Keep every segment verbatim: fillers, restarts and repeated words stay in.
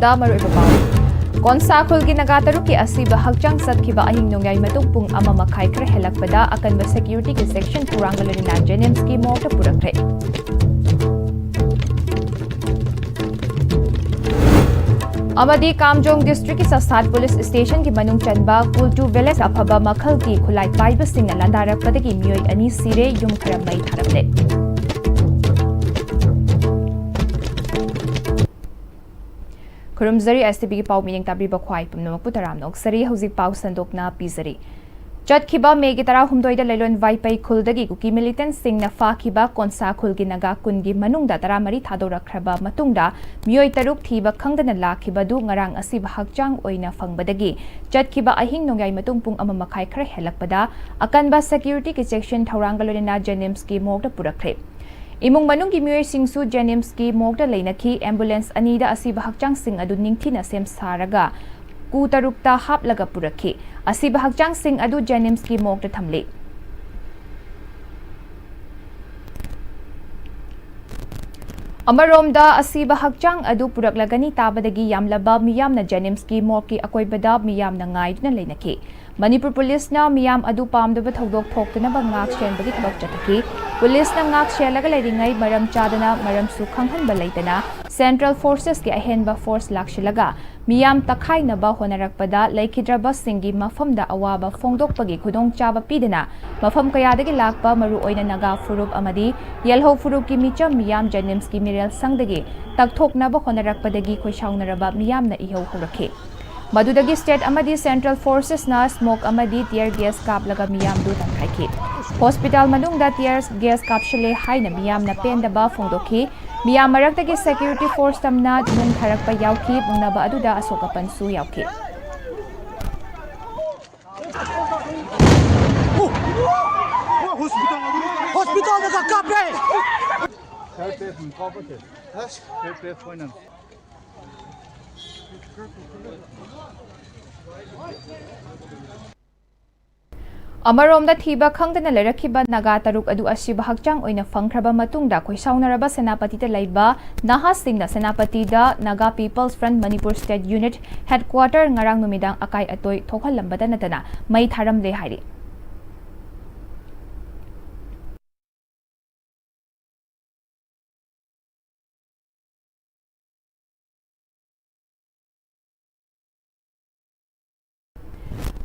ꯗ ꯃꯔꯨꯑꯣꯏꯕ ꯄꯥꯎ꯫ ꯀꯣꯟꯁꯥ ꯈꯨꯜꯒꯤ ꯅꯥꯒꯥ ꯇꯔꯨꯛꯀꯤ ꯑꯁꯤꯕ ꯍꯛꯆꯥꯡ ꯆꯠꯈꯤꯕ ꯑꯍꯤꯡ ꯅꯣꯡꯌꯥꯏ ꯃꯇꯨꯡ ꯄꯨꯡ ꯑꯃ ꯃꯈꯥꯏ ꯈꯔ ꯍꯦꯜꯂꯛꯄꯗ ꯑꯀꯟꯕ ꯁꯦꯀ꯭ꯌꯨꯔꯤꯇꯤꯒꯤ ꯁꯦꯛꯁꯟ ꯊꯧꯔꯥꯡꯒ ꯂꯣꯏꯅꯅ ꯖꯦꯅꯤꯝꯁꯀꯤ ꯃꯣꯔꯒꯇ ꯄꯨꯔꯛꯈ꯭ꯔꯦ꯫ ꯑꯃꯗꯤ ꯀꯥꯝꯖꯣꯡ ꯗꯤꯁꯇ꯭ꯔꯤꯛꯀꯤ ꯆꯁꯥꯠ ꯄꯨꯂꯤꯁ ꯁ꯭ꯇꯦꯁꯟꯒꯤ ꯃꯅꯨꯡ ꯆꯟꯕ ꯀꯨꯜꯇꯨ ꯚꯤꯂꯦꯖ ꯑꯐꯕ ꯃꯈꯜꯒꯤ ꯈꯨꯠꯂꯥꯏ ꯄꯥꯏꯕꯁꯤꯡꯅ ꯂꯥꯟꯗꯥꯔꯛꯄꯗꯒꯤ ꯃꯤꯑꯣꯏ ꯑꯅꯤ ꯁꯤꯔꯦ, ꯌꯨꯝ ꯈꯔ ꯃꯩ ꯊꯥꯔꯝꯂꯦ꯫ ꯈꯨꯔꯨꯝꯖꯔꯤ ꯑꯦꯁ ꯇꯤ ꯚꯤꯒꯤ ꯄꯥꯎ ꯃꯤꯠꯌꯦꯡ ꯇꯥꯕꯤꯕ ꯈ꯭ꯋꯥꯏ ꯄꯨꯝꯅꯃꯛꯄꯨ ꯇꯔꯥꯝꯅ ꯑꯣꯛꯆꯔꯤ꯫ ꯍꯧꯖꯤꯛ ꯄꯥꯎ ꯁꯟꯗꯣꯛꯅ ꯄꯤꯖꯔꯤ꯫ ꯆꯠꯈꯤꯕ ꯃꯦꯒꯤ ꯇꯔꯥꯍꯨꯝꯗꯣꯏꯗ ꯂꯩꯂꯣꯟ ꯋꯥꯏꯄꯩ ꯈꯨꯜꯗꯒꯤ ꯀꯨꯀꯤ ꯃꯤꯂꯤꯇꯦꯟꯠꯁꯤꯡꯅ ꯐꯥꯈꯤꯕ ꯀꯣꯟꯁꯥ ꯈꯨꯜꯒꯤ ꯅꯥꯒꯥ ꯀꯨꯟꯒꯤ ꯃꯅꯨꯡꯗ ꯇꯔꯥꯃꯔꯤ ꯊꯥꯗꯣꯔꯛꯈ꯭ꯔꯕ ꯃꯇꯨꯡꯗ ꯃꯤꯑꯣꯏ ꯇꯔꯨꯛ ꯊꯤꯕ ꯈꯪꯗꯅ ꯂꯥꯛꯈꯤꯕꯗꯨ ꯉꯔꯥꯡ ꯑꯁꯤꯕ ꯍꯛꯆꯥꯡ ꯑꯣꯏꯅ ꯐꯪꯕꯗꯒꯤ ꯆꯠꯈꯤꯕ ꯑꯍꯤꯡ ꯅꯣꯡꯌꯥꯏ ꯃꯇꯨꯡ ꯄꯨꯡ ꯑꯃ ꯃꯈꯥꯏ ꯈꯔ ꯍꯦꯜꯂꯛꯄꯗ ꯑꯀꯟꯕ ꯁꯦꯀ꯭ꯌꯨꯔꯤꯇꯤꯒꯤ ꯆꯦꯛꯁꯤꯟ ꯊꯧꯔꯥꯡꯒ ꯂꯣꯏꯅꯅ ꯖꯦꯅꯤꯝꯁꯀꯤ ꯃꯣꯔꯒꯇ ꯄꯨꯔꯛꯈ꯭ꯔꯦ꯫ ꯏꯃꯨꯡ ꯃꯅꯨꯡꯒꯤ ꯃꯤꯑꯣꯏꯁꯤꯡꯁꯨ ꯖꯦꯅꯤꯝꯁꯀꯤ ꯃꯣꯔꯒꯇ ꯂꯩꯅꯈꯤ꯫ ꯑꯦꯝꯕꯨꯂꯦꯟꯁ ꯑꯅꯤꯗ ꯑꯁꯤꯕ ꯍꯛꯆꯥꯡꯁꯤꯡ ꯑꯗꯨ ꯅꯤꯡꯊꯤꯅ ꯁꯦꯝ ꯁꯥꯔꯒ ꯀꯨ ꯇꯔꯨꯛꯇ ꯍꯥꯞꯂꯒ ꯄꯨꯔꯛꯈꯤ꯫ ꯑꯁꯤꯕ ꯍꯛꯆꯥꯡꯁꯤꯡ ꯑꯗꯨ ꯖꯦꯅꯤꯝꯁꯀꯤ ꯃꯣꯔꯒꯇ ꯊꯝꯂꯤ꯫ ꯑꯃꯔꯣꯝꯗ, ꯑꯁꯤꯕ ꯍꯛꯆꯥꯡ ꯑꯗꯨ ꯄꯨꯔꯛꯂꯒꯅꯤ ꯇꯥꯕꯗꯒꯤ ꯌꯥꯝꯂꯕ ꯃꯤꯌꯥꯝꯅ ꯖꯦꯅꯤꯝꯁꯀꯤ ꯃꯣꯔꯒꯀꯤ ꯑꯀꯣꯏꯕꯗ ꯃꯤꯌꯥꯝꯅ ꯉꯥꯏꯗꯨꯅ ꯂꯩꯅꯈꯤ꯫ ꯃꯅꯤꯄꯨꯔ ꯄꯨꯂꯤꯁꯅ ꯃꯤꯌꯥꯝ ꯑꯗꯨ ꯄꯥꯝꯗꯕ ꯊꯧꯗꯣꯛ ꯊꯣꯛꯇꯅꯕ ꯉꯥꯛ ꯁꯦꯟꯕꯒꯤ ꯊꯕꯛ ꯆꯠꯊꯈꯤ꯫ ꯄꯨꯂꯤꯁꯅ ꯉꯥꯛ ꯁꯦꯜꯂꯒ ꯂꯩꯔꯤꯉꯩ ꯃꯔꯝ ꯆꯥꯗꯅ ꯃꯔꯝꯁꯨ ꯈꯪꯍꯟꯕ ꯂꯩꯇꯅ ꯁꯦꯟꯇ꯭ꯔꯦꯜ ꯐꯣꯔꯁꯦꯁꯀꯤ ꯑꯍꯦꯟꯕ ꯐꯣꯔꯁ ꯂꯥꯛꯁꯤꯜꯂꯒ ꯃꯤꯌꯥꯝ ꯇꯛꯈꯥꯏꯅꯕ ꯍꯣꯠꯅꯔꯛꯄꯗ ꯂꯩꯈꯤꯗ꯭ꯔꯕꯁꯤꯡꯒꯤ ꯃꯐꯝꯗ ꯑꯋꯥꯕ ꯐꯣꯡꯗꯣꯛꯄꯒꯤ ꯈꯨꯗꯣꯡꯆꯥꯕ ꯄꯤꯗꯅ ꯃꯐꯝ ꯀꯌꯥꯗꯒꯤ ꯂꯥꯛꯄ ꯃꯔꯨꯑꯣꯏꯅ ꯅꯥꯒꯥ ꯐꯨꯔꯨꯞ ꯑꯃꯗꯤ ꯌꯦꯜꯍꯧ ꯐꯨꯔꯨꯞꯀꯤ ꯃꯤꯆꯝ ꯃꯤꯌꯥꯝ ꯖꯦꯅꯤꯝꯁꯀꯤ ꯃꯤꯔꯦꯜ ꯁꯪꯗꯒꯤ ꯇꯛꯊꯣꯛꯅꯕ ꯍꯣꯠꯅꯔꯛꯄꯗꯒꯤ ꯈꯣꯏꯁꯥꯎꯅꯔꯕ ꯃꯤꯌꯥꯝꯅ ꯏꯍꯧ ꯍꯧꯔꯛꯈꯤ꯫ ꯃꯗꯨꯗꯒꯤ ꯁ꯭ꯇꯦꯠ ꯑꯃꯗꯤ ꯁꯦꯟꯇ꯭ꯔꯦꯜ ꯐꯣꯔꯁꯦꯁꯅ ꯁ꯭ꯃꯣꯛ ꯑꯃꯗꯤ ꯇꯤꯌꯔ ꯒꯦꯁ ꯀꯥꯞꯂꯒ ꯃꯤꯌꯥꯝꯗꯨ ꯇꯥꯟꯊꯥꯏꯈꯤ꯫ ꯍꯣꯁꯄꯤꯇꯥꯜ ꯃꯅꯨꯡꯗ ꯇꯤꯌꯔ ꯒꯦꯁ ꯀꯥꯞꯁꯤꯜꯂꯦ ꯍꯥꯏꯅ ꯃꯤꯌꯥꯝꯅ ꯄꯦꯟꯗꯕ ꯐꯣꯡꯗꯣꯛꯈꯤ꯫ ꯃꯤꯌꯥꯝ ꯃꯔꯛꯇꯒꯤ ꯁꯦꯀ꯭ꯌꯨꯔꯤꯇꯤ ꯐꯣꯔꯁ ꯇꯝꯅ ꯅꯨꯡ ꯊꯥꯔꯛꯄ ꯌꯥꯎꯈꯤ꯫ ꯅꯣꯡꯅꯕ ꯑꯗꯨꯗ ꯑꯁꯣꯛ ꯑꯄꯟꯁꯨ ꯌꯥꯎꯈꯤ꯫ ꯍꯣꯁꯄꯤꯇꯥꯜꯗ ꯀꯥꯞꯄꯦ꯫ ꯑꯃꯔꯣꯝꯗ, ꯊꯤꯕ ꯈꯪꯗꯅ ꯂꯩꯔꯛꯈꯤꯕ ꯅꯥꯒꯥ ꯇꯔꯨꯛ ꯑꯗꯨ ꯑꯁꯤꯕ ꯍꯛꯆꯥꯡ ꯑꯣꯏꯅ ꯐꯪꯈ꯭ꯔꯕ ꯃꯇꯨꯡꯗ, ꯈꯣꯏꯁꯥꯎꯅꯔꯕ ꯁꯦꯅꯥꯄꯇꯤꯗ ꯂꯩꯕ ꯅꯍꯥꯁꯤꯡꯅ ꯁꯦꯅꯥꯄꯇꯤꯗ Naga People's Front Manipur State Unit Headquarter ꯉꯔꯥꯡ ꯅꯨꯃꯤꯗꯥꯡ ꯑꯀꯥꯏ ꯑꯇꯣꯏ ꯊꯣꯛꯍꯜꯂꯝꯕꯗ ꯅꯠꯇꯅ ꯃꯩ ꯊꯥꯔꯝꯂꯦ ꯍꯥꯏꯔꯤ꯫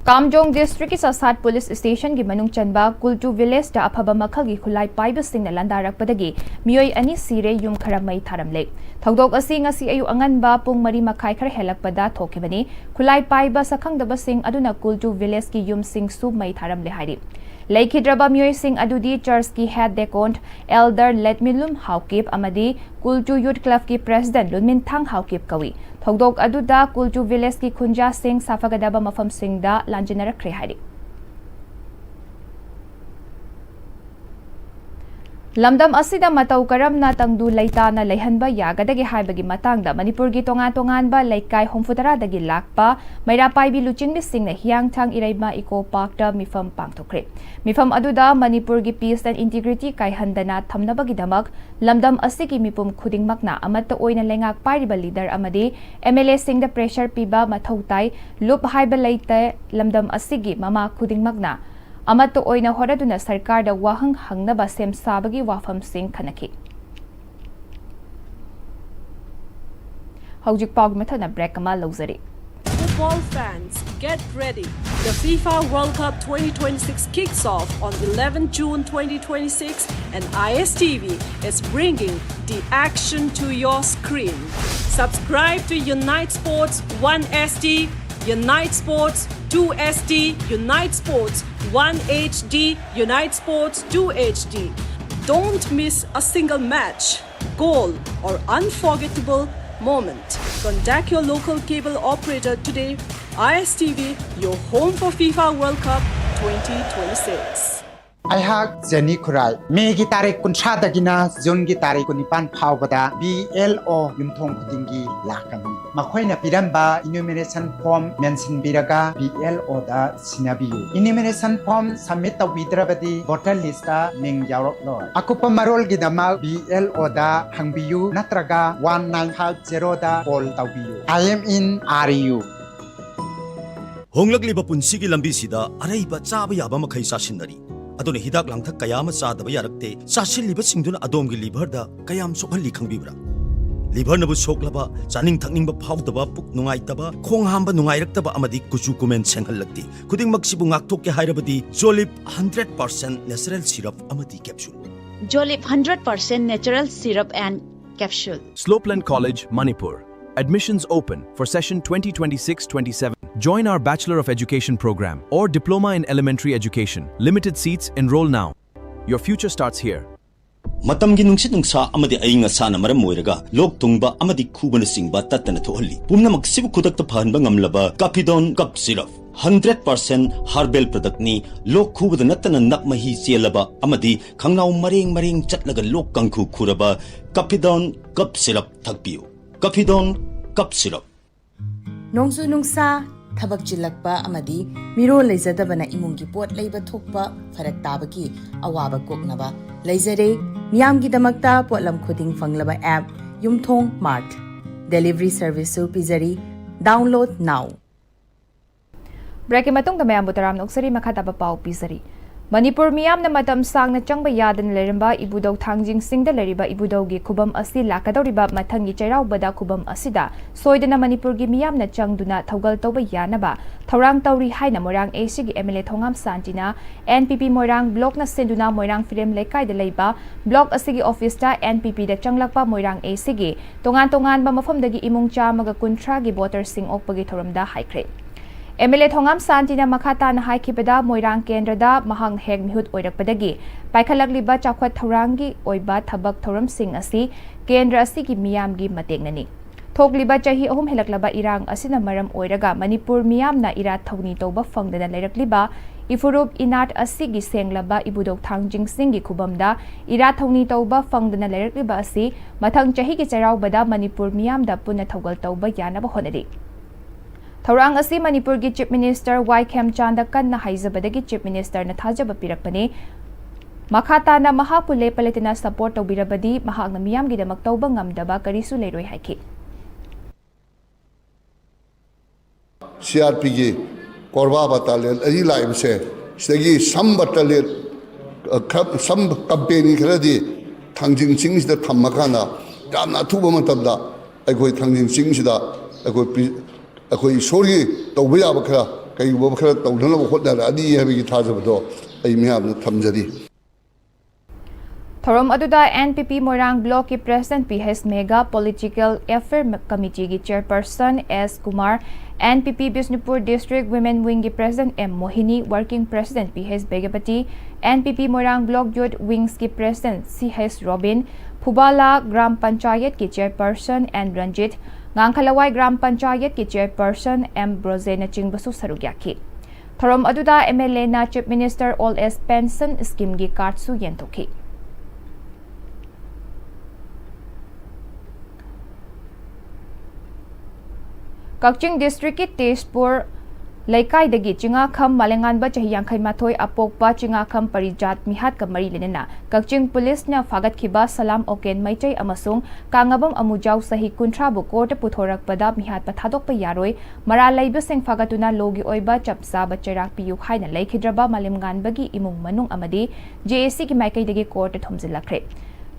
ꯀꯥꯝꯖꯣꯡ ꯗꯤꯁꯇ꯭ꯔꯤꯛꯀꯤ ꯆꯁꯥꯠ ꯄꯨꯂꯤꯁ ꯁ꯭ꯇꯦꯁꯟꯒꯤ ꯃꯅꯨꯡ ꯆꯟꯕ ꯀꯨꯜꯆꯨ ꯚꯤꯂꯦꯖꯇ ꯑꯐꯕ ꯃꯈꯜꯒꯤ ꯈꯨꯠꯂꯥꯏ ꯄꯥꯏꯕꯁꯤꯡꯅ ꯂꯥꯟꯗꯥꯔꯛꯄꯗꯒꯤ ꯃꯤꯑꯣꯏ ꯑꯅꯤ ꯁꯤꯔꯦ, ꯌꯨꯝ ꯈꯔ ꯃꯩ ꯊꯥꯔꯝꯂꯦ꯫ ꯊꯧꯗꯣꯛ ꯑꯁꯤ ꯉꯁꯤ ꯑꯌꯨꯛ ꯑꯉꯟꯕ ꯄꯨꯡ ꯃꯔꯤ ꯃꯈꯥꯏ ꯈꯔ ꯍꯦꯜꯂꯛꯄꯗ ꯊꯣꯛꯈꯤꯕꯅꯤ꯫ ꯈꯨꯠꯂꯥꯏ ꯄꯥꯏꯕ ꯁꯛꯈꯪꯗꯕꯁꯤꯡ ꯑꯗꯨꯅ ꯀꯨꯜꯆꯨ ꯚꯤꯂꯦꯖꯀꯤ ꯌꯨꯝꯁꯤꯡꯁꯨ ꯃꯩ ꯊꯥꯔꯝꯂꯦ ꯍꯥꯏꯔꯤ꯫ ꯂꯩꯈꯤꯗ꯭ꯔꯕ ꯃꯤꯑꯣꯏꯁꯤꯡ ꯑꯗꯨꯗꯤ ꯆꯔꯆꯀꯤ ꯍꯦꯗ ꯗꯦꯀꯣꯟ ꯑꯦꯜꯗꯔ ꯂꯦꯠꯃꯤꯂꯨꯝ ꯍꯥꯎꯀꯤꯞ ꯑꯃꯗꯤ ꯀꯨꯜꯆꯨ ꯌꯨꯠ ꯀ꯭ꯂꯕꯀꯤ ꯄ꯭ꯔꯦꯁꯤꯗꯦꯟꯠ ꯂꯨꯟꯃꯤꯟꯊꯥꯡ ꯍꯥꯎꯀꯤꯞ ꯀꯧꯏ꯫ ꯊꯧꯗꯣꯛ ꯑꯗꯨꯗ ꯀꯨꯜꯆꯨ ꯚꯤꯂꯦꯖꯀꯤ ꯈꯨꯟꯖꯥꯁꯤꯡ ꯁꯥꯐꯒꯗꯕ ꯃꯐꯝꯁꯤꯡꯗ ꯂꯥꯟꯖꯤꯟꯅꯔꯛꯈ꯭ꯔꯦ ꯍꯥꯏꯔꯤ꯫ ꯂꯝꯗꯝ ꯑꯁꯤꯗ ꯃꯇꯧ ꯀꯔꯝꯅ ꯇꯪꯗꯨ ꯂꯩꯇꯥꯅ ꯂꯩꯍꯟꯕ ꯌꯥꯒꯗꯒꯦ ꯍꯥꯏꯕꯒꯤ ꯃꯇꯥꯡꯗ ꯃꯅꯤꯄꯨꯔꯒꯤ ꯇꯣꯉꯥꯟ ꯇꯣꯉꯥꯟꯕ ꯂꯩꯀꯥꯏ ꯍꯨꯝꯐꯨꯇꯔꯥꯗꯒꯤ ꯂꯥꯛꯄ ꯃꯩꯔꯥ ꯄꯥꯏꯕꯤ ꯂꯨꯆꯤꯡꯕꯤꯁꯤꯡꯅ ꯍꯤꯌꯥꯡꯊꯥꯡ ꯏꯔꯩꯃ ꯏꯀꯣ ꯄꯥꯔꯛꯇ ꯃꯤꯐꯝ ꯄꯥꯡꯊꯣꯛꯈ꯭ꯔꯦ꯫ ꯃꯤꯐꯝ ꯑꯗꯨꯗ ꯃꯅꯤꯄꯨꯔꯒꯤ peace and integrity ꯀꯥꯏꯍꯟꯗꯅ ꯊꯝꯅꯕꯒꯤꯗꯃꯛ ꯂꯝꯗꯝ ꯑꯁꯤꯒꯤ ꯃꯤꯄꯨꯝ ꯈꯨꯗꯤꯡꯃꯛꯅ ꯑꯃꯠꯇ ꯑꯣꯏꯅ ꯂꯩꯉꯥꯛ ꯄꯥꯏꯔꯤꯕ ꯂꯤꯗꯔ ꯑꯃꯗꯤ MLAꯁꯤꯡꯗ pressure ꯄꯤꯕ ꯃꯊꯧ ꯇꯥꯏ꯫ ꯂꯨꯞ ꯍꯥꯏꯕ ꯂꯩꯇꯦ꯫ ꯂꯝꯗꯝ ꯑꯁꯤꯒꯤ ꯃꯃꯥ ꯈꯨꯗꯤꯡꯃꯛꯅ ꯑꯃꯠꯇ ꯑꯣꯏꯅ ꯍꯣꯠꯅꯗꯨꯅ ꯁꯔꯀꯥꯔꯗ ꯋꯥꯍꯪ ꯍꯪꯅꯕ ꯁꯦꯝ ꯁꯥꯕꯒꯤ ꯋꯥꯐꯝꯁꯤꯡ ꯈꯟꯅꯈꯤ꯫ ꯍꯧꯖꯤꯛ ꯄꯥꯎꯒꯤ ꯃꯊꯛꯅ break ꯑꯃ ꯂꯧꯖꯔꯤ꯫ Football fans, get ready. The FIFA World Cup twenty twenty-six kicks off on eleven June twenty twenty-six, and I S T V is bringing the action to your screen. Subscribe to Unite Sports one S D, Unite Sports two S D, Unite Sports one H D, Unite Sports two H D. Don't miss a single match, goal, or unforgettable moment. Contact your local cable operator today. I S T V, your home for FIFA World Cup twenty twenty-six. ꯑꯩꯍꯥꯛ Jenny ꯈꯨꯔꯥꯏ꯫ ꯃꯦꯒꯤ ꯇꯥꯔꯤꯛ ꯀꯨꯟꯊ꯭ꯔꯥꯗꯒꯤꯅ ꯖꯨꯟꯒꯤ ꯇꯥꯔꯤꯛ ꯀꯨꯟꯅꯤꯄꯥꯟ ꯐꯥꯎꯕꯗ B L ꯑꯣ ꯌꯨꯝꯊꯣꯡ ꯈꯨꯗꯤꯡꯒꯤ ꯂꯥꯛꯀꯅꯤ꯫ ꯃꯈꯣꯏꯅ ꯄꯤꯔꯝꯕ enumeration form ꯃꯦꯟꯁꯤꯟꯕꯤꯔꯒ ꯕꯤ ꯑꯦꯜ ꯑꯣꯗ ꯁꯤꯟꯅꯕꯤꯌꯨ꯫ Enumeration form submit ꯇꯧꯕꯤꯗ꯭ꯔꯕꯗꯤ voter listꯇ ꯃꯤꯡ ꯌꯥꯎꯔꯛꯂꯣꯏ꯫ ꯑꯀꯨꯞꯄ ꯃꯔꯣꯜꯒꯤꯗꯃꯛ ꯕꯤ ꯑꯦꯜ ꯑꯣꯗ ꯍꯪꯕꯤꯌꯨ ꯅꯠꯇ꯭ꯔꯒ one nine five zeroꯗ call ꯇꯧꯕꯤꯌꯨ꯫ I am in R U꯫ ꯍꯣꯡꯂꯛꯂꯤꯕ ꯄꯨꯟꯁꯤꯒꯤ ꯂꯝꯕꯤꯁꯤꯗ ꯑꯔꯩꯕ ꯆꯥꯕ ꯌꯥꯕ ꯃꯈꯩ ꯆꯥꯁꯤꯟꯅꯔꯤ꯫ ꯑꯗꯨꯅ ꯍꯤꯗꯥꯛ ꯂꯥꯡꯊꯛ ꯀꯌꯥ ꯑꯃ ꯆꯥꯗꯕ ꯌꯥꯔꯛꯇꯦ꯫ ꯆꯥꯁꯤꯜꯂꯤꯕꯁꯤꯡꯗꯨꯅ ꯑꯗꯣꯝꯒꯤ liverꯗ ꯀꯌꯥꯝ ꯁꯣꯛꯍꯜꯂꯤ ꯈꯪꯕꯤꯕ꯭ꯔꯥ? Liverꯅꯕꯨ ꯁꯣꯛꯂꯕ, ꯆꯥꯅꯤꯡ ꯊꯛꯅꯤꯡꯕ ꯐꯥꯎꯗꯕ, ꯄꯨꯛ ꯅꯨꯡꯉꯥꯏꯇꯕ, ꯈꯣꯡ ꯍꯥꯝꯕ ꯅꯨꯡꯉꯥꯏꯔꯛꯇꯕ ꯑꯃꯗꯤ ꯀꯨꯆꯨ ꯀꯨꯃꯦꯟ ꯁꯦꯡꯍꯜꯂꯛꯇꯦ꯫ ꯈꯨꯗꯤꯡꯃꯛꯁꯤꯕꯨ ꯉꯥꯛꯊꯣꯛꯀꯦ ꯍꯥꯏꯔꯕꯗꯤ Jolib hundred percent natural syrup ꯑꯃꯗꯤ capsule꯫ Jolib hundred percent natural syrup and capsule. Slopeland College, Manipur. Admissions open for session twenty twenty-six twenty-seven. Join our Bachelor of Education program or Diploma in Elementary Education. Limited seats, enroll now. Your future starts here. ꯃꯇꯝꯒꯤ ꯅꯨꯡꯁꯤꯠ ꯅꯨꯡꯁꯥ ꯑꯃꯗꯤ ꯑꯏꯪ ꯑꯁꯥꯅ ꯃꯔꯝ ꯑꯣꯏꯔꯒ ꯂꯣꯛ ꯊꯨꯡꯕ ꯑꯃꯗꯤ ꯈꯨꯕꯅꯆꯤꯡꯕ ꯇꯠꯇꯅ ꯊꯣꯛꯍꯜꯂꯤ꯫ ꯄꯨꯝꯅꯃꯛꯁꯤꯕꯨ ꯈꯨꯗꯛꯇ ꯐꯍꯟꯕ ꯉꯝꯂꯕ Capidon Cup Syrup hundred percent herbal productꯅꯤ꯫ ꯂꯣꯛ ꯈꯨꯕꯗ ꯅꯠꯇꯅ ꯅꯞ ꯃꯍꯤ ꯆꯦꯜꯂꯕ ꯑꯃꯗꯤ ꯈꯪꯅꯥꯎ ꯃꯔꯦꯡ ꯃꯔꯦꯡ ꯆꯠꯂꯒ ꯂꯣꯛ ꯀꯥꯡꯈꯨ ꯈꯨꯔꯕ Capidon Cup Syrup ꯊꯛꯄꯤꯌꯨ꯫ Capidon Cup Syrup꯫ ꯅꯣꯡꯖꯨ ꯅꯨꯡꯁꯥ, ꯊꯕꯛ ꯆꯤꯜꯂꯛꯄ ꯑꯃꯗꯤ ꯃꯤꯔꯣꯜ ꯂꯩꯖꯗꯕꯅ ꯏꯃꯨꯡꯒꯤ ꯄꯣꯠ ꯂꯩꯕ ꯊꯣꯛꯄ ꯐꯔꯛ ꯇꯥꯕꯒꯤ ꯑꯋꯥꯕ ꯀꯣꯛꯅꯕ ꯂꯩꯖꯔꯦ꯫ ꯃꯤꯌꯥꯝꯒꯤꯗꯃꯛꯇ ꯄꯣꯠꯂꯝ ꯈꯨꯗꯤꯡ ꯐꯪꯂꯕ app ꯌꯨꯝꯊꯣꯡ Mart delivery serviceꯁꯨ ꯄꯤꯖꯔꯤ꯫ Download now꯫ Breakꯀꯤ ꯃꯇꯨꯡꯗ ꯃꯌꯥꯝꯕꯨ ꯇꯔꯥꯝꯅ ꯑꯣꯛꯆꯔꯤ꯫ ꯃꯈꯥ ꯇꯥꯕ ꯄꯥꯎ ꯄꯤꯖꯔꯤ꯫ ꯃꯅꯤꯄꯨꯔ ꯃꯤꯌꯥꯝꯅ ꯃꯇꯝ ꯁꯥꯡꯅ ꯆꯪꯕ ꯌꯥꯗꯅ ꯂꯩꯔꯝꯕ ꯏꯕꯨꯙꯧ ꯊꯥꯡꯖꯤꯡ ꯆꯤꯡꯗ ꯂꯩꯔꯤꯕ ꯏꯕꯨꯙꯧꯒꯤ ꯈꯨꯕꯝ ꯑꯁꯤ ꯂꯥꯛꯀꯗꯧꯔꯤꯕ ꯃꯊꯪꯒꯤ ꯆꯩꯔꯥꯎꯕꯗ ꯈꯨꯕꯝ ꯑꯁꯤꯗ ꯁꯣꯏꯗꯅ ꯃꯅꯤꯄꯨꯔꯒꯤ ꯃꯤꯌꯥꯝꯅ ꯆꯪꯗꯨꯅ ꯊꯧꯒꯜ ꯇꯧꯕ ꯌꯥꯅꯕ ꯊꯧꯔꯥꯡ ꯇꯧꯔꯤ ꯍꯥꯏꯅ ꯃꯣꯏꯔꯥꯡ ACꯒꯤ MLA ꯊꯣꯉꯥꯝ ꯁꯥꯟꯇꯤꯅ NPP ꯃꯣꯏꯔꯥꯡ blockꯅ ꯁꯤꯟꯗꯨꯅ ꯃꯣꯏꯔꯥꯡ ꯐꯤꯔꯦꯝ ꯂꯩꯀꯥꯏꯗ ꯂꯩꯕ block ꯑꯁꯤꯒꯤ officeꯇ NPPꯗ ꯆꯪꯂꯛꯄ ꯃꯣꯏꯔꯥꯡ ACꯒꯤ ꯇꯣꯉꯥꯟ ꯇꯣꯉꯥꯟꯕ ꯃꯐꯝꯗꯒꯤ ꯏꯃꯨꯡ ꯆꯥꯝꯃꯒ ꯀꯨꯟꯊ꯭ꯔꯥꯒꯤ voterꯁꯤꯡ ꯑꯣꯛꯄꯒꯤ ꯊꯧꯔꯝꯗ ꯍꯥꯏꯈ꯭ꯔꯦ꯫ MLA ꯊꯣꯉꯥꯝ ꯁꯥꯟꯇꯤꯅ ꯃꯈꯥ ꯇꯥꯅ ꯍꯥꯏꯈꯤꯕꯗ, ꯃꯣꯏꯔꯥꯡ ꯀꯦꯟꯗ꯭ꯔꯗ ꯃꯍꯥꯛ ꯍꯦꯛ ꯃꯤꯍꯨꯠ ꯑꯣꯏꯔꯛꯄꯗꯒꯤ ꯄꯥꯏꯈꯠꯂꯛꯂꯤꯕ ꯆꯥꯎꯈꯠ ꯊꯧꯔꯥꯡꯒꯤ ꯑꯣꯏꯕ ꯊꯕꯛ ꯊꯧꯔꯝꯁꯤꯡ ꯑꯁꯤ ꯀꯦꯟꯗ꯭ꯔ ꯑꯁꯤꯒꯤ ꯃꯤꯌꯥꯝꯒꯤ ꯃꯇꯦꯡꯅꯅꯤ꯫ ꯊꯣꯛꯂꯤꯕ ꯆꯍꯤ ꯑꯍꯨꯝ ꯍꯦꯜꯂꯛꯂꯕ ꯏꯔꯥꯡ ꯑꯁꯤꯅ ꯃꯔꯝ ꯑꯣꯏꯔꯒ ꯃꯅꯤꯄꯨꯔ ꯃꯤꯌꯥꯝꯅ ꯏꯔꯥꯠ ꯊꯧꯅꯤ ꯇꯧꯕ ꯐꯪꯗꯅ ꯂꯩꯔꯛꯂꯤꯕ ꯏꯐꯨꯔꯨꯞ ꯏꯅꯥꯠ ꯑꯁꯤꯒꯤ ꯁꯦꯡꯂꯕ ꯏꯕꯨꯙꯧ ꯊꯥꯡꯖꯤꯡ ꯁꯤꯡꯒꯤ ꯈꯨꯕꯝꯗ ꯏꯔꯥꯠ ꯊꯧꯅꯤ ꯇꯧꯕ ꯐꯪꯗꯅ ꯂꯩꯔꯛꯂꯤꯕ ꯑꯁꯤ ꯃꯊꯪ ꯆꯍꯤꯒꯤ ꯆꯩꯔꯥꯎꯕꯗ ꯃꯅꯤꯄꯨꯔ ꯃꯤꯌꯥꯝꯗ ꯄꯨꯟꯅ ꯊꯧꯒꯜ ꯇꯧꯕ ꯌꯥꯅꯕ ꯍꯣꯠꯅꯔꯤ꯫ ꯊꯧꯔꯥꯡ ꯑꯁꯤ ꯃꯅꯤꯄꯨꯔꯒꯤ Chief Minister ꯋꯥꯏ ꯈꯦꯝꯆꯥꯟꯗ ꯀꯟꯅ ꯍꯥꯏꯖꯕꯗꯒꯤ Chief Minister ꯅ ꯊꯥꯖꯕ ꯄꯤꯔꯛꯄꯅꯤ꯫ ꯃꯈꯥ ꯇꯥꯅ ꯃꯍꯥꯛꯄꯨ ꯂꯦꯞꯄ ꯂꯩꯇꯅ support ꯇꯧꯕꯤꯔꯕꯗꯤ ꯃꯍꯥꯛꯅ ꯃꯤꯌꯥꯝꯒꯤꯗꯃꯛ ꯇꯧꯕ ꯉꯝꯗꯕ ꯀꯔꯤꯁꯨ ꯂꯩꯔꯣꯏ ꯍꯥꯏꯈꯤ꯫ ꯁꯤ ꯑꯥꯔ ꯄꯤꯒꯤ ꯀꯣꯔꯕꯥ ꯕꯇꯥꯂꯤꯌꯟ ꯑꯅꯤ ꯂꯥꯛꯏꯕꯁꯦ, ꯁꯤꯗꯒꯤ some battalion, ꯑ, ꯈ-, some company ꯈꯔꯗꯤ ꯊꯥꯡꯖꯤꯡ ꯆꯤꯡꯁꯤꯗ ꯊꯝꯃꯀꯥꯟꯗ ꯌꯥꯝꯅ ꯑꯊꯨꯕ ꯃꯇꯝꯗ ꯑꯩꯈꯣꯏ ꯊꯥꯡꯖꯤꯡ ꯆꯤꯡꯁꯤꯗ ꯑꯩꯈꯣꯏ ꯄꯤ-, ꯑꯩꯈꯣꯏ ꯏꯁꯣꯔꯒꯤ ꯇꯧꯕ ꯌꯥꯕ ꯈꯔ, ꯀꯩꯒꯨꯝꯕ ꯈꯔ ꯇꯧꯅꯅꯕ ꯍꯣꯠꯅꯔꯛꯑꯅꯤ ꯍꯥꯏꯕꯒꯤ ꯊꯥꯖꯕꯗꯣ ꯑꯩ ꯃꯤꯌꯥꯝꯗ ꯊꯝꯖꯔꯤ꯫ ꯊꯧꯔꯝ ꯑꯗꯨꯗ N P P Moirang Block ꯀꯤ President ꯄꯤ ꯍꯩꯁ ꯃꯦꯒꯥ, Political Affair Committee ꯒꯤ Chairperson S Kumar, N P P Bishnupur District Women Wing ꯒꯤ President M Mohini, Working President P ꯍꯩꯁ Begapati, N P P Moirang Block Youth Wings ꯀꯤ President ꯁꯤ ꯍꯩꯁ ꯔꯣꯕꯤꯟ, ꯐꯨꯕꯥꯂꯥ ꯒ꯭ꯔꯥꯝ ꯄꯟꯆꯥꯌꯠꯀꯤ Chairperson ꯑꯦꯟ ꯔꯟꯖꯤꯠ, ꯉꯥꯡꯈꯂꯋꯥꯏ ꯒ꯭ꯔꯥꯝ ꯄꯟꯆꯥꯌꯠꯀꯤ Chairperson M ꯕ꯭ꯔꯣꯖꯦꯅꯆꯤꯡꯕꯁꯨ ꯁꯔꯨꯛ ꯌꯥꯈꯤ꯫ ꯊꯧꯔꯝ ꯑꯗꯨꯗ M L A ꯅ Chief Minister Old Age Pension Scheme ꯒꯤ card ꯁꯨ ꯌꯦꯟꯊꯣꯛꯈꯤ꯫ ꯀꯛꯆꯤꯡ district ꯀꯤ ꯇꯦꯖꯄꯨꯔ ꯂꯩꯀꯥꯏꯗꯒꯤ ꯆꯤꯉꯥꯈꯝ ꯃꯥꯂꯦꯝꯉꯥꯟꯕ ꯆꯍꯤ ꯌꯥꯡꯈꯩ ꯃꯥꯊꯣꯏ ꯑꯄꯣꯛꯄ ꯆꯤꯉꯥꯈꯝ ꯄꯔꯤꯖꯥꯠ ꯃꯤꯍꯥꯠꯀ ꯃꯔꯤ ꯂꯩꯅꯅ ꯀꯛꯆꯤꯡ ꯄꯨꯂꯤꯁꯅ ꯐꯥꯒꯠꯈꯤꯕ ꯁꯂꯥꯝ ꯑꯣꯀꯦꯟ ꯃꯩꯇꯩ ꯑꯃꯁꯨꯡ ꯀꯥꯡꯉꯕꯝ ꯑꯃꯨꯖꯥꯎ ꯆꯍꯤ ꯀꯨꯟꯊ꯭ꯔꯥꯕꯨ court ꯇ ꯄꯨꯊꯣꯔꯛꯄꯗ ꯃꯤꯍꯥꯠꯄ ꯊꯥꯗꯣꯛꯄ ꯌꯥꯔꯣꯏ, ꯃꯔꯥꯜ ꯂꯩꯕꯁꯤꯡ ꯐꯥꯒꯠꯇꯨꯅ law ꯒꯤ ꯑꯣꯏꯕ ꯆꯞ ꯆꯥꯕ ꯆꯩꯔꯥꯛ ꯄꯤꯌꯨ ꯍꯥꯏꯅ ꯂꯩꯈꯤꯗ꯭ꯔꯕ ꯃꯥꯂꯦꯝꯉꯥꯟꯕꯒꯤ ꯏꯃꯨꯡ ꯃꯅꯨꯡ ꯑꯃꯗꯤ J A C ꯒꯤ ꯃꯥꯏꯀꯩꯗꯒꯤ court ꯇ ꯊꯣꯝꯖꯤꯜꯂꯛꯈ꯭ꯔꯦ꯫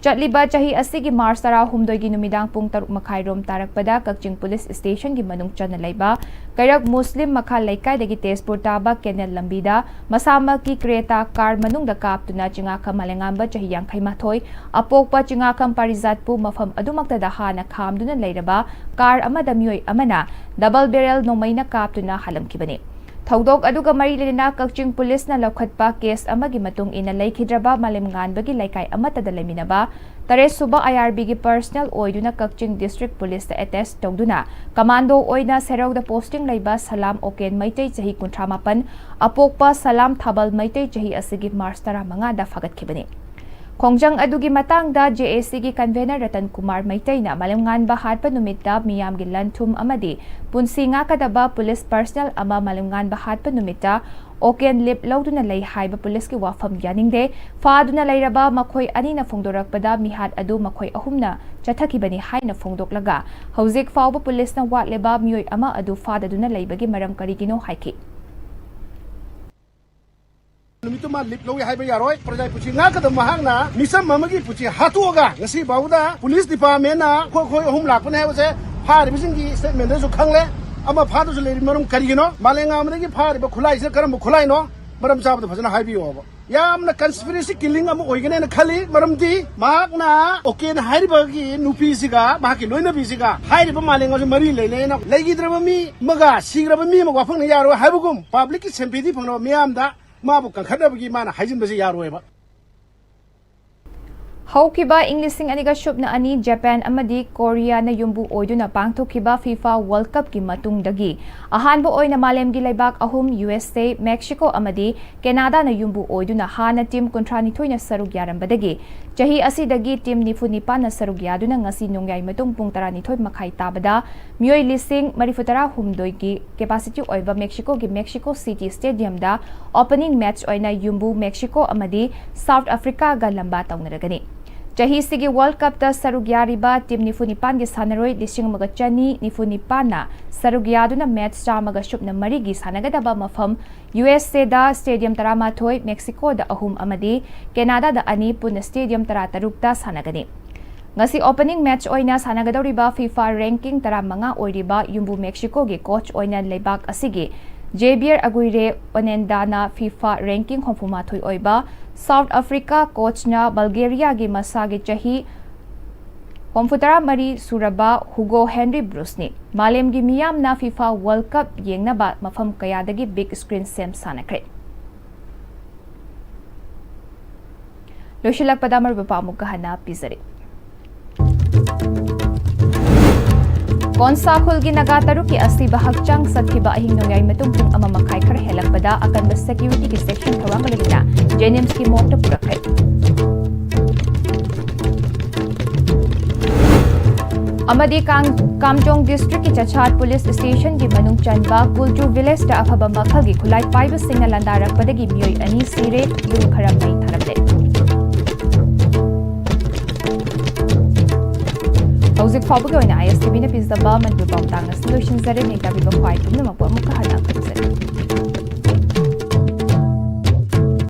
ꯆꯠꯂꯤꯕ ꯆꯍꯤ ꯑꯁꯤꯒꯤ March ꯇꯔꯥꯍꯨꯝꯗꯣꯏꯒꯤ ꯅꯨꯃꯤꯗꯥꯡ ꯄꯨꯡ ꯇꯔꯨꯛ ꯃꯈꯥꯏ ꯔꯣꯝ ꯇꯥꯔꯛꯄꯗ ꯀꯛꯆꯤꯡ ꯄꯨꯂꯤꯁ station ꯒꯤ ꯃꯅꯨꯡ ꯆꯟꯅ ꯂꯩꯕ ꯀꯩꯔꯛ ꯃꯨꯁꯂꯤꯝ ꯃꯈꯥ ꯂꯩꯀꯥꯏꯗꯒꯤ ꯇꯦꯖꯄꯨꯔ ꯇꯥꯕ canal ꯂꯝꯕꯤꯗ ꯃꯁꯥꯃꯛꯀꯤ Creta car ꯃꯅꯨꯡꯗ ꯀꯥꯞꯇꯨꯅ ꯆꯤꯉꯥꯈꯝ ꯃꯥꯂꯦꯝꯉꯥꯟꯕ ꯆꯍꯤ ꯌꯥꯡꯈꯩ ꯃꯥꯊꯣꯏ ꯑꯄꯣꯛꯄ ꯆꯤꯉꯥꯈꯝ ꯄꯥꯔꯤꯖꯥꯠꯄꯨ ꯃꯐꯝ ꯑꯗꯨꯃꯛꯇꯗ ꯍꯥꯟꯅ ꯈꯥꯝꯗꯨꯅ ꯂꯩꯔꯕ car ꯑꯃꯗ ꯃꯤꯑꯣꯏ ꯑꯃꯅ double barrel ꯅꯣꯡꯃꯩꯅ ꯀꯥꯞꯇꯨꯅ ꯍꯥꯠꯂꯝꯈꯤꯕꯅꯤ꯫ ꯊꯧꯗꯣꯛ ꯑꯗꯨꯒ ꯃꯔꯤ ꯂꯩꯅꯅ ꯀꯛꯆꯤꯡ ꯄꯨꯂꯤꯁꯅ ꯂꯧꯈꯠꯄ ꯀꯦꯁ ꯑꯃꯒꯤ ꯃꯇꯨꯡ ꯏꯟꯅ, ꯂꯩꯈꯤꯗ꯭ꯔꯕ ꯃꯥꯂꯦꯝꯉꯥꯟꯕꯒꯤ ꯂꯩꯀꯥꯏ ꯑꯃꯠꯇꯗ ꯂꯩꯃꯤꯟꯅꯕ ꯇꯔꯦꯠ ꯁꯨꯕ ꯑꯥꯏ ꯑꯥꯔ ꯕꯤꯒꯤ ꯄꯔꯁꯅꯦꯜ ꯑꯣꯏꯗꯨꯅ ꯀꯛꯆꯤꯡ ꯗꯤꯁꯇ꯭ꯔꯤꯛ ꯄꯨꯂꯤꯁꯇ ꯑꯦꯇꯦꯁ ꯇꯧꯗꯨꯅ ꯀꯃꯥꯟꯗꯣ ꯑꯣꯏꯅ ꯁꯦꯔꯧꯗ ꯄꯣꯁꯇꯤꯡ ꯂꯩꯕ ꯁꯂꯥꯝ ꯑꯣꯀꯦꯟ ꯃꯩꯇꯩ, ꯆꯍꯤ ꯀꯨꯟꯊ꯭ꯔꯥ ꯃꯥꯄꯟ, ꯑꯄꯣꯛꯄ ꯁꯂꯥꯝ ꯊꯥꯕꯜ ꯃꯩꯇꯩ, ꯆꯍꯤ ꯑꯁꯤꯒꯤ ꯃꯥꯔꯆ ꯇꯔꯥꯃꯉꯥꯗ ꯐꯥꯒꯠꯈꯤꯕꯅꯤ꯫ ꯈꯣꯡꯖꯪ ꯑꯗꯨꯒꯤ ꯃꯇꯥꯡꯗ ꯖꯦ ꯑꯦ ꯁꯤꯒꯤ ꯀꯟꯚꯦꯅꯔ ꯔꯇꯟ ꯀꯨꯃꯥꯔ ꯃꯩꯇꯩꯅ ꯃꯥꯂꯦꯝꯉꯥꯟꯕ ꯍꯥꯠꯄ ꯅꯨꯃꯤꯠꯇ ꯃꯤꯌꯥꯝꯒꯤ ꯂꯟ ꯊꯨꯝ ꯑꯃꯗꯤ ꯄꯨꯟꯁꯤ ꯉꯥꯛꯀꯗꯕ ꯄꯨꯂꯤꯁ ꯄꯔꯁꯅꯦꯜ ꯑꯃ ꯃꯥꯂꯦꯝꯉꯥꯟꯕ ꯍꯥꯠꯄ ꯅꯨꯃꯤꯠꯇ ꯑꯣꯀꯦꯟ ꯂꯤꯞ ꯂꯧꯗꯨꯅ ꯂꯩ ꯍꯥꯏꯕ ꯄꯨꯂꯤꯁꯀꯤ ꯋꯥꯐꯝ ꯌꯥꯅꯤꯡꯗꯦ꯫ ꯐꯥꯗꯨꯅ ꯂꯩꯔꯕ ꯃꯈꯣꯏ ꯑꯅꯤꯅ ꯐꯣꯡꯗꯣꯔꯛꯄꯗ ꯃꯤꯍꯥꯠ ꯑꯗꯨ ꯃꯈꯣꯏ ꯑꯍꯨꯝꯅ ꯆꯠꯊꯈꯤꯕꯅꯤ ꯍꯥꯏꯅ ꯐꯣꯡꯗꯣꯛꯂꯒ, ꯍꯧꯖꯤꯛ ꯐꯥꯎꯕ ꯄꯨꯂꯤꯁꯅ ꯋꯥꯠꯂꯤꯕ ꯃꯤꯑꯣꯏ ꯑꯃ ꯑꯗꯨ ꯐꯥꯗꯗꯨꯅ ꯂꯩꯕꯒꯤ ꯃꯔꯝ ꯀꯔꯤꯒꯤꯅꯣ ꯍꯥꯏꯈꯤ꯫ ꯅꯨꯃꯤꯠꯇꯨ ꯃꯥ ꯂꯤꯞ ꯂꯧꯏ ꯍꯥꯏꯕ ꯌꯥꯔꯣꯏ꯫ ꯄ꯭ꯔꯖꯥꯒꯤ ꯄꯨꯟꯁꯤ ꯉꯥꯛꯀꯗꯕ ꯃꯍꯥꯛꯅ ꯃꯤꯆꯝ ꯑꯃꯒꯤ ꯄꯨꯟꯁꯤ ꯍꯥꯠꯇꯣꯛꯑꯒ ꯉꯁꯤ ꯐꯥꯎꯕꯗ ꯄꯨꯂꯤꯁ ꯗꯤꯄꯥꯔꯠꯃꯦꯟꯅ ꯑꯩꯈꯣꯏ, ꯑꯩꯈꯣꯏ ꯑꯍꯨꯝ ꯂꯥꯛꯄꯅꯦ ꯍꯥꯏꯕꯁꯦ ꯐꯥꯔꯤꯕꯁꯤꯡꯒꯤ ꯁ꯭ꯇꯦꯠꯃꯦꯟꯗꯁꯨ ꯈꯪꯂꯦ꯫ ꯑꯃ ꯐꯥꯗꯨꯁꯨ ꯂꯩꯔꯤ ꯃꯔꯝ ꯀꯔꯤꯒꯤꯅꯣ? ꯃꯥꯂꯦꯝꯉꯥꯟꯕꯗꯒꯤ ꯐꯥꯔꯤꯕ ꯈꯨꯠꯂꯥꯏꯁꯤꯅ ꯀꯔꯝꯕ ꯈꯨꯠꯂꯥꯏꯅꯣ? ꯃꯔꯝ ꯆꯥꯕꯗ ꯐꯖꯅ ꯍꯥꯏꯕꯤꯌꯣꯕ꯫ ꯌꯥꯝꯅ ꯀꯟꯁꯄꯤꯔꯦꯁꯤ ꯀꯤꯂꯤꯡ ꯑꯃ ꯑꯣꯏꯒꯅꯦꯅ ꯈꯜꯂꯤ꯫ ꯃꯔꯝꯗꯤ ꯃꯍꯥꯛꯅ ꯑꯣꯀꯦꯟ ꯍꯥꯏꯔꯤꯕꯒꯤ ꯅꯨꯄꯤꯁꯤꯒ ꯃꯍꯥꯛꯀꯤ ꯂꯣꯏꯅꯕꯤꯁꯤꯒ ꯍꯥꯏꯔꯤꯕ ꯃꯥꯂꯦꯝꯉꯥꯟꯕꯁꯤ ꯃꯔꯤ ꯂꯩꯅꯩꯅ ꯂꯩꯈꯤꯗ꯭ꯔꯕ ꯃꯤ ꯑꯃꯒ ꯁꯤꯈ꯭ꯔꯕ ꯃꯤ ꯑꯃꯒ ꯋꯥꯐꯪꯅ ꯌꯥꯔꯣꯏ ꯍꯥꯏꯕꯒꯨꯝ ꯄꯕ꯭ꯂꯤꯛꯀꯤ ꯁꯦꯝꯄꯦꯊꯤ ꯐꯪꯅꯕ ꯃꯤꯌꯥꯝꯗ ꯃꯥꯕꯨ ꯀꯟꯈꯠꯅꯕꯒꯤ ꯃꯥꯅ ꯍꯥꯏꯖꯤꯟꯕꯁꯤ ꯌꯥꯔꯣꯏꯕ꯫ ꯍꯧꯈꯤꯕ ꯏꯪ ꯂꯤꯁꯤꯡ ꯑꯅꯤꯒ ꯁꯨꯞꯅ ꯑꯅꯤ ꯖꯄꯥꯟ ꯑꯃꯗꯤ ꯀꯣꯔꯤꯌꯥꯅ ꯌꯨꯝꯕꯨ ꯑꯣꯏꯗꯨꯅ ꯄꯥꯡꯊꯣꯛꯈꯤꯕ ꯐꯤꯐꯥ ꯋꯥꯔꯜꯗ ꯀꯞꯀꯤ ꯃꯇꯨꯡꯗꯒꯤ ꯑꯍꯥꯟꯕ ꯑꯣꯏꯅ ꯃꯥꯂꯦꯝꯒꯤ ꯂꯩꯕꯥꯛ ꯑꯍꯨꯝ, ꯌꯨ ꯑꯦꯁ ꯑꯦ, ꯃꯦꯛꯁꯤꯀꯣ ꯑꯃꯗꯤ ꯀꯦꯅꯥꯗꯥꯅ ꯌꯨꯝꯕꯨ ꯑꯣꯏꯗꯨꯅ ꯍꯥꯟꯅ ꯇꯤꯝ ꯀꯨꯟꯊ꯭ꯔꯥ ꯅꯤꯊꯣꯏꯅ ꯁꯔꯨꯛ ꯌꯥꯔꯝꯕꯗꯒꯤ ꯆꯍꯤ ꯑꯁꯤꯗꯒꯤ ꯇꯤꯝ ꯅꯤꯐꯨ ꯅꯤꯄꯥꯟꯅ ꯁꯔꯨꯛ ꯌꯥꯗꯨꯅ ꯉꯁꯤ ꯅꯣꯡꯌꯥꯏ ꯃꯇꯨꯡ ꯄꯨꯡ ꯇꯔꯥꯅꯤꯊꯣꯏ ꯃꯈꯥꯏ ꯇꯥꯕꯗ ꯃꯤꯑꯣꯏ ꯂꯤꯁꯤꯡ ꯃꯔꯤꯐꯨ ꯇꯔꯥ ꯍꯨꯝꯗꯣꯏꯒꯤ ꯀꯦꯄꯥꯁꯤꯇꯤ ꯑꯣꯏꯕ ꯃꯦꯛꯁꯤꯀꯣꯒꯤ ꯃꯦꯛꯁꯤꯀꯣ ꯁꯤꯇꯤ ꯁ꯭ꯇꯦꯗꯤꯌꯝꯗ ꯑꯣꯄꯅꯤꯡ ꯃꯦꯆ ꯑꯣꯏꯅ ꯌꯨꯝꯕꯨ ꯃꯦꯛꯁꯤꯀꯣ ꯑꯃꯗꯤ ꯁꯥꯎꯠ ꯑꯐ꯭ꯔꯤꯀꯥꯒ ꯂꯝꯕꯥ ꯇꯧꯅꯔꯒꯅꯤ꯫ ꯆꯍꯤꯁꯤꯒꯤ ꯋꯥꯔꯜꯗ ꯀꯞꯇ ꯁꯔꯨꯛ ꯌꯥꯔꯤꯕ ꯇꯤꯝ ꯅꯤꯐꯨ ꯅꯤꯄꯥꯟꯒꯤ ꯁꯥꯟꯅꯔꯣꯏ ꯂꯤꯁꯤꯡ ꯑꯃꯒ ꯆꯅꯤ ꯅꯤꯐꯨ ꯅꯤꯄꯥꯟꯅ ꯁꯔꯨꯛ ꯌꯥꯗꯨꯅ ꯃꯦꯆ ꯆꯥꯝꯃꯒ ꯁꯨꯞꯅ ꯃꯔꯤꯒꯤ ꯁꯥꯟꯅꯒꯗꯕ ꯃꯐꯝ ꯌꯨ ꯑꯦꯁ ꯑꯦꯗ ꯁ꯭ꯇꯦꯗꯤꯌꯝ ꯇꯔꯥꯃꯥꯊꯣꯏ, ꯃꯦꯛꯁꯤꯀꯣꯗ ꯑꯍꯨꯝ ꯑꯃꯗꯤ ꯀꯦꯅꯥꯗꯥꯗ ꯑꯅꯤ, ꯄꯨꯟꯅ ꯁ꯭ꯇꯦꯗꯤꯌꯝ ꯇꯔꯥꯇꯔꯨꯛꯇ ꯁꯥꯟꯅꯒꯅꯤ꯫ ꯉꯁꯤ ꯑꯣꯄꯅꯤꯡ ꯃꯦꯆ ꯑꯣꯏꯅ ꯁꯥꯟꯅꯒꯗꯧꯔꯤꯕ ꯐꯤꯐꯥ ꯔꯦꯡꯀꯤꯡ ꯇꯔꯥꯃꯉꯥ ꯑꯣꯏꯔꯤꯕ ꯌꯨꯝꯕꯨ ꯃꯦꯛꯁꯤꯀꯣꯒꯤ ꯀꯣꯆ ꯑꯣꯏꯅ ꯂꯩꯕꯥꯛ ꯑꯁꯤꯒꯤ ꯖꯦꯕꯤꯌꯔ ꯑꯒꯨꯏꯔꯦ ꯑꯣꯅꯦꯟꯗꯥꯅ ꯐꯤꯐꯥ ꯔꯦꯡꯀꯤꯡ ꯍꯨꯝꯐꯨꯃꯥꯊꯣꯏ ꯑꯣꯏꯕ ꯁꯥꯎꯠ ꯑꯐ꯭ꯔꯤꯀꯥ ꯀꯣꯆꯅ ꯕꯜꯒꯦꯔꯤꯌꯥꯒꯤ ꯃꯁꯥꯒꯤ ꯆꯍꯤ ꯍꯨꯝꯐꯨꯇꯔꯥ ꯃꯔꯤ ꯁꯨꯔꯕ ꯍꯨꯒꯣ ꯍꯦꯟꯔꯤ ꯕ꯭ꯔꯨꯁꯅꯤ꯫ ꯃꯥꯂꯦꯝꯒꯤ ꯃꯤꯌꯥꯝꯅ FIFA World Cup ꯌꯦꯡꯅꯕ ꯃꯐꯝ ꯀꯌꯥꯗꯒꯤ big screen ꯁꯦꯝ ꯁꯥꯅꯈ꯭ꯔꯦ꯫ ꯂꯣꯏꯁꯤꯜꯂꯛꯄꯗ ꯑꯃꯔꯨꯕ ꯄꯥꯎ ꯑꯃꯨꯛꯀ ꯍꯟꯅ ꯄꯤꯖꯔꯤ꯫ ꯀꯣꯟꯁꯥ ꯈꯨꯜꯒꯤ ꯅꯥꯒꯥ ꯇꯔꯨꯛꯀꯤ ꯑꯁꯤꯕ ꯍꯛꯆꯥꯡ ꯆꯠꯈꯤꯕ ꯑꯍꯤꯡ ꯅꯣꯡꯌꯥꯏ ꯃꯇꯨꯡ ꯄꯨꯡ ꯑꯃ ꯃꯈꯥꯏ ꯈꯔ ꯍꯦꯜꯂꯛꯄꯗ ꯑꯀꯟꯕ security ꯒꯤ section ꯊꯧꯔꯥꯡꯒ ꯂꯣꯏꯅꯅ JNIMS ꯀꯤ morgue ꯇ ꯄꯨꯔꯛꯈ꯭ꯔꯦ꯫ ꯑꯃꯗꯤ ꯀꯥꯡ-, ꯀꯥꯝꯖꯣꯡ district ꯀꯤ ꯆꯆꯥꯠ police station ꯒꯤ ꯃꯅꯨꯡ ꯆꯟꯕ ꯀꯨꯜꯆꯨ village ꯇ ꯑꯐꯕ ꯃꯈꯜꯒꯤ ꯈꯨꯠꯂꯥꯏ ꯄꯥꯏꯕꯁꯤꯡꯅ ꯂꯥꯟꯗꯥꯔꯛꯄꯗꯒꯤ ꯃꯤꯑꯣꯏ ꯑꯅꯤ ꯁꯤꯔꯦ, ꯌꯨꯝ ꯈꯔ ꯃꯩ ꯊꯥꯔꯝꯂꯦ꯫ ꯍꯧꯖꯤꯛ ꯐꯥꯎꯕꯒꯤ ꯑꯣꯏꯅ ISTV ꯅ ꯄꯤꯖꯕ ꯃꯅꯤꯄꯨꯔ ꯄꯥꯎ ꯃꯇꯥꯡ ꯑꯁꯤ ꯂꯣꯏꯁꯤꯟꯖꯔꯦ꯫ ꯅꯤꯡꯇꯝꯕꯤꯕ ꯈ꯭ꯋꯥꯏ ꯄꯨꯝꯅꯃꯛꯄꯨ ꯑꯃꯨꯛꯀ ꯍꯟꯅ ꯈꯨꯔꯨꯝꯖꯔꯤ꯫